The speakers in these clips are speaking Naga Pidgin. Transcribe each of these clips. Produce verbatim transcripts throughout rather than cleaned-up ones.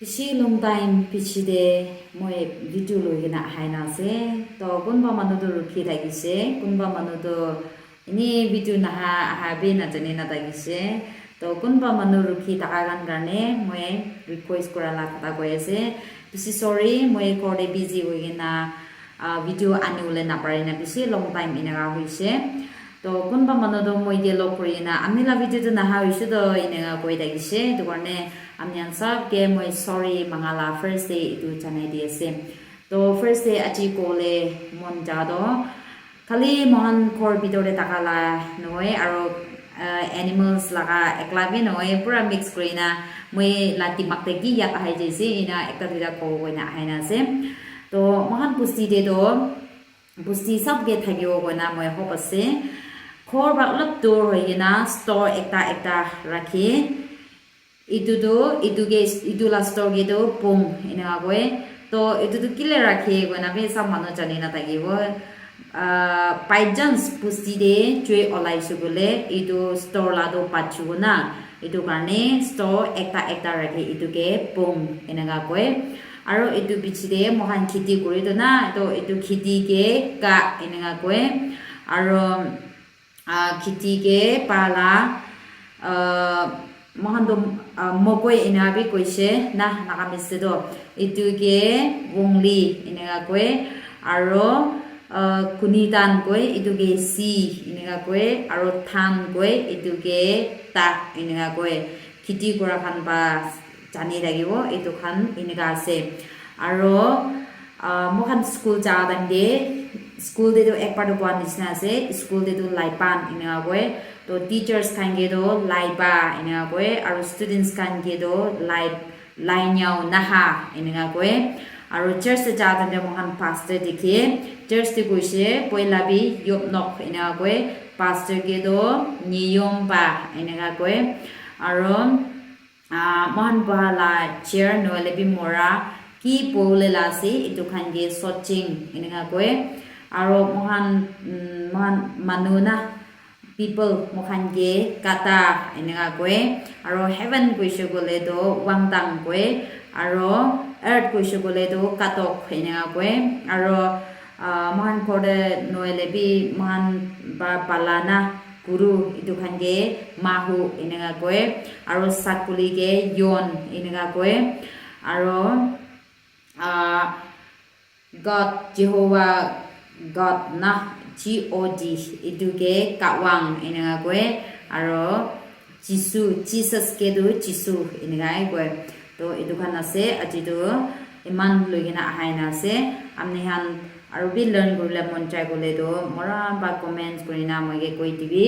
Bishi long time piche te moi video loi kena ahai na ase. To kunba manu tu rukhi thakise, kunba manu tu eni video naha aha bi najani na thakise. To kunba manu rukhi thaka khan karne moi request kura la kotha koi ase. Bishi sorry, moi ghor te busy hoi kena, ah, video ani bole na pari na bishi long time eneka hoise. To kunba manu tu moi ke log kuri kena ami la video tu naha hoise to eneka koi thakise. Etu karne ami khan sab ke moi sorry manga la first te etu janai di ase. To first te aji kole mon ja to khali mohan ghor bitor te thaka la nohoi, aro, ah, animals laga ekla bi nohoi, pura mix kuri na moi la dimag te ki yat ahai jaise, ena ekta duita kobo koi na ahai na ase. To mohan bosti te to, bosti sab ke thakibo koi na moi hope ase. Ghor para olop dur hoi kena store ekta ekta rakhi. Etu tu, etu ke, etu la store ke tu pung eneka koi. To etu tu kile rakhe koina bi sab manu jani na thakibo. Ah, by chance bosti te jui olaise koile, etu store la tu bachibo na. Etu karne store ekta ekta rakhe, etu ke pung eneka koi. Aro etu piche te moikhan kheti kuri tu na, to etu kheti ke ka eneka koi. Aro ah, kheti ke pa la, ah, moikhan tu, ah, mokoi ena bi koise na, Nagamese te tu. Etu ke wongli eneka koi, aro, ah, kuni dhan koi, etu ke si eneka koi, aro dhan koi, etu ke ta eneka koi. Kheti kura khan ba jani thakibo, etu khan eneka ase. Aro, ah, moikhan school ja time te, school te tu ekbar tu koa nishina ase, school te tu laipan eneka koi. To teachers khan ke tu laipa eneka koi, aro students khan ke tu lai, lainyao naha eneka koi. Aro church te ja time te moikhan pastor dikhi, church te koise, poila bi yopnok eneka koi, pastor ke tu niyompa eneka koi. Aro, ah, moikhan buha la chair nohoile bi mora ki bole la ase, etu khan ke sotching eneka koi. Aro moikhan, mm, moikhan manu na, people, moikhan ke kata eneka koi. Aro heaven koise koile tu wangtang koi. Aro earth koise koile tu katok eneka koi. Aro, ah, moikhan ghor te nohoile bi moikhan ba pala na guru etu khan ke mahu eneka koi, aro sakuli ke yon eneka koi, aro, ah, God, Jehovah God na, G O D, etu ke kawang eneka koi, aro Jisu, Jesus ke tu Jisu eneka he koi. To etu khan ase, aji tu eman loi kena ahai na ase. Amni khan aru bi learn kuribole mon jai koile tu morom para comments kurina moi ke koi dibi.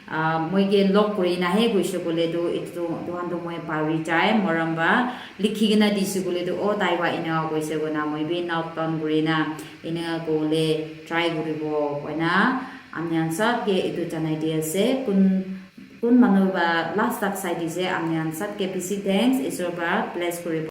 Ah, moi ke log kurina he koise koile tu etu tu, etu khan tu moi pahori jai, morom para likhi kena dise koile tu, oh, tai para eneka koise koina moi bi note down kurina eneka kobole try kuribo koina amni khan sob ke etu janai di ase. Kun, kun manu para last tak sai dise, amni khan sob ke bishi thanks, Isor para bless kuribo.